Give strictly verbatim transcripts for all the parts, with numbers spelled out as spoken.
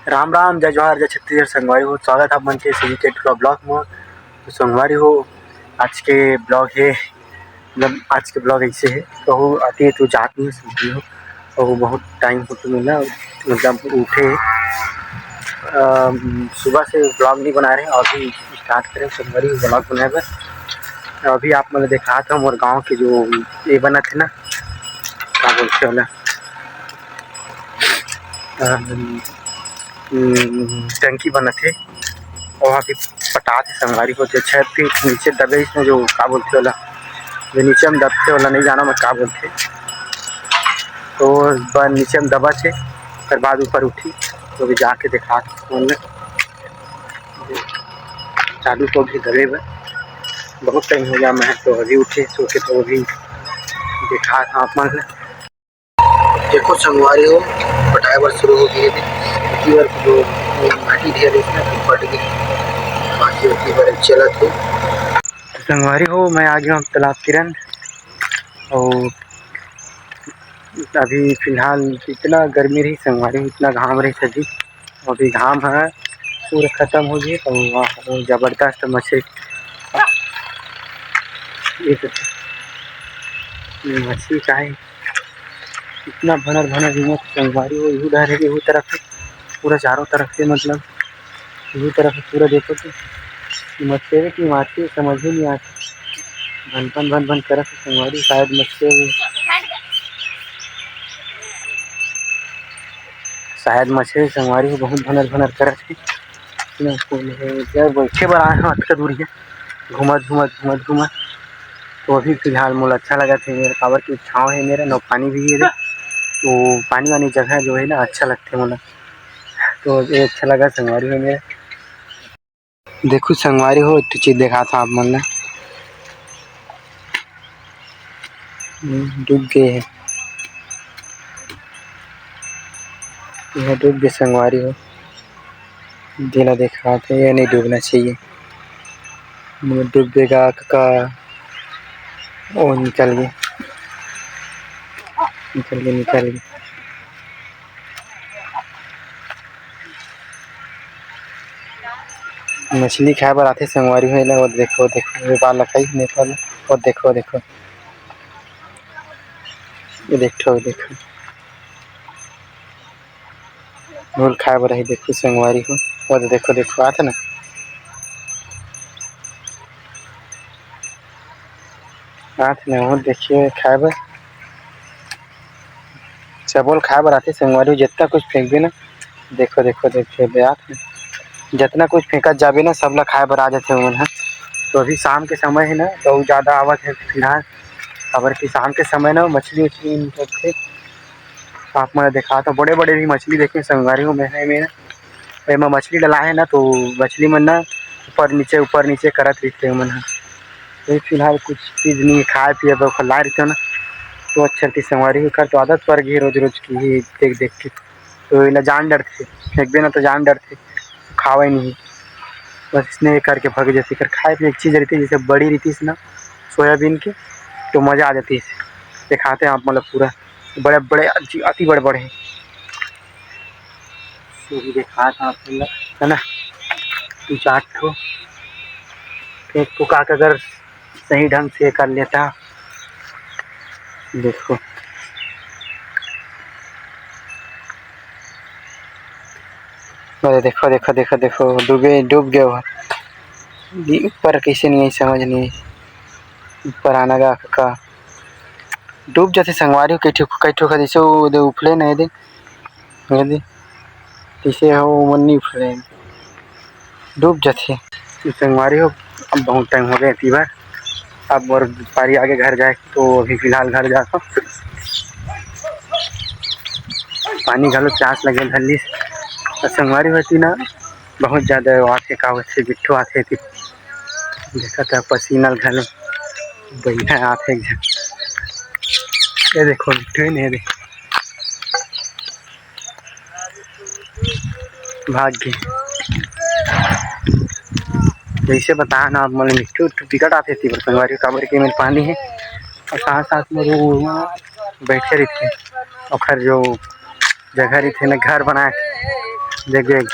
राम राम, जय जोहार, जय छत्तीसगढ़ संगवारी हो। स्वागत है आप मन के सीजी के ठुला ब्लॉग में। तो संगवारी हो, आज के ब्लॉग है, मतलब आज के ब्लॉग ऐसे है, तो आती है तो जात नहीं है संगवारी हो। और बहुत टाइम हो तो मिला, मतलब उठे, अम, सुबह से ब्लॉग नहीं बना रहे, अभी स्टार्ट करें संगवारी हो ब्लॉग बनाए बर। अभी आप मन देखा था मोर गाँव के जो ये बना थे ना, क्या बोलते हो ना, अम, हम्म, टंकी बनत हे, वहाँ भी पटात हे संगवारी हो, जो छत के नीचे दबे इसमें जो का बोलथे ओला, जो नीचे में दबथे ओला नहीं जाना मैं का बोलथे, तो बस नीचे में दबत हे, ओकर बाद ऊपर उठी, तो भी जाके देखा फोन में चालू को भी दबे बर बहुत टाइम हो गया, मैं तो अभी उठे सो के, तो अभी देखा था आप मन ला। देखो संगवारी हो, पटाए बर शुरू हो गए थे। इतनी बार जो माटी ढेर इसमें तो फट गई, बाकी उतनी बार चलत हो। संगवारी हो, मैं आ गया हूँ तालाब किरण, और अभी फिलहाल इतना गर्मी रही संगवारी हो, इतना घाम रही सजी, अभी घाम है पूरा खत्म हो गई, और वाह, वो जबरदस्त मछली, ये तो मछली का है। इतना भनर भनर घूमत संगवारी हो, इहू डहर हे, इहू तरफ हे, पूरा चारों तरफ से, मतलब इहू तरफ से पूरा देखो तो मछली की मारती समझ ही नहीं आती। भन भन भन भन करत हे संगवारी, शायद मछली, शायद मछली संगवारी हो, बहुत भनर भनर करत हे। इतना फूल हे, जब बैठे बर आए हैं अतका दूर हे, घूमत घूमत घूमत घूमत। तो अभी फिलहाल मोला अच्छा लगत हे मेरा, काबर की छाँव हे मेरा, नौ पानी भी हे रे। तो पानी वानी जगह जो है ना अच्छा लगथे मोला, तो ये अच्छा लगा संगवारी हो मेरा। देखो संगवारी हो, एक ठो चीज देखा था आप मन ला, हम्म, डूब गए है, यह डूब गए संगवारी हो। जेला देखा थे, ये नहीं डूबना चाहिए। डूबेगा का, ओ निकल गए, निकल गए, निकल गए। मछली खाए बर आथे संगवारी हो, एला वो देखो, देखो, ये बाल लखाई नेपाल, वो देखो, देखो, ये देखो, देखो। मोल खाए बर आही, देखो संगवारी हो, वो तो देखो, देखो, आथे ना, आथे ना, वो देखिए खाए बर, सबो ल खाए बर आथे संगवारी हो, जितना कुछ फेंकबे ना, देखो, देखो, देखिए, आथे ना, जितना कुछ फेंकत जाबे ना, सब ला खाए बर आ जाथे ओमन ह। तो अभी शाम के समय है ना, तो ज़्यादा आवत है फिलहाल, काबर कि शाम के समय ना मछली उछली निकलथे। आप मन देखा तो बड़े-बड़े भी मछली देखे संगवारी हो, मैं, मैं एमा मछली डलाए हे ना, तो मछली मन ना ऊपर नीचे, ऊपर नीचे करत रहिथे ओमन ह। तो फिलहाल कुछ चीज नहीं खाए पिए बर ओखर लाए रहिथे ना, तो अच्छा रहिथे संगवारी हो। एकर तो आदत पड़ गई रोज रोज की ही देख देख के, तो एला जान डरथे, फेंकबे ना तो जान डरथे, खावे नहीं, बस इसने करके भग जाथे। एकर खाए पिए एक चीज रहिथे, जैसे बड़ी रहितिस ना सोयाबीन के, तो मजा आ जाती है। दिखाते हैं आप, मतलब पूरा बड़े बड़े, अति, अति बड़े बड़े हैं। ये भी दिखा था आप लोग, है ना, दो चार ठो। एक को का अगर सही ढंग से कर लेता, देखो, अरे देखो, देखो, देखो, देखो, डूबे, डूब गए वो। दी-, ऊपर कैसे नहीं आई, समझ नहीं आई। ऊपर आना गा का डूब जाते संगवारी हो, कई ठो, कई ठो का जैसे वो दे उफले नहीं दे, नहीं दे, जैसे हो वो मन नहीं उफले, डूब जाते। तो संगवारी हो, अब बहुत टाइम हो गया पीबर, अब और पारी आगे घर जाए, तो अभी फिलहाल घर जाता। पानी घलो प्यास लगे धरलिस। तो संगवारी होती ना, बहुत ज्यादा आथे, का होथे, बिट्ठू आथे ती। देखा था पसीना घलो बइठा आथे एक झन। ये देखो, बिट्ठू ही नहीं दे। भाग गे। जैसे बताया ना आप मन, मिट्ठू, मिट्ठू बिकट आथे ती बर संगवारी, काबर के में पानी है और साथ साथ में वो बैठे रहिथे, ओखर जो जगह रहिथे ना, घर बनाए, देख, देख।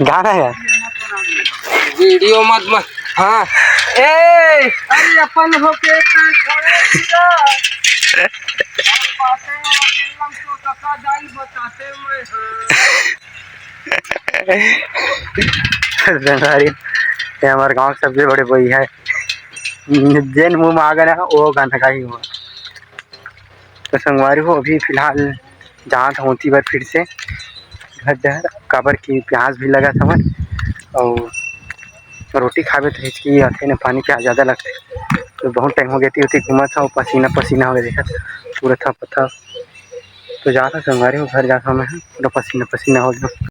गाना है। वीडियो मत, मत। हाँ। ए, अरे अपन होके तैं खड़े दिया। बातें, बातें, हम तो कका जाई बताते मैं, हाँ। संगवारी, ये हमारे गांव के सबसे बड़े भैया है। जेन मुंह में आ गए ना, वो गाना गाही हुआ। तो संगवारी हो, अभी फिलहाल जात होती बार फिर से घर डहर, काबर की प्यास भी लगा था मन, और रोटी खाबे तो हिचकी आथे ना, पानी प्यास ज़्यादा लगथे। तो बहुत टाइम हो गया थी, उती घूमत था, पसीना पसीना हो गया, देखा पूरा था पत्थर। तो जात था संगवारी हो, घर जात था मैं, पूरा पसीना पसीना हो गया।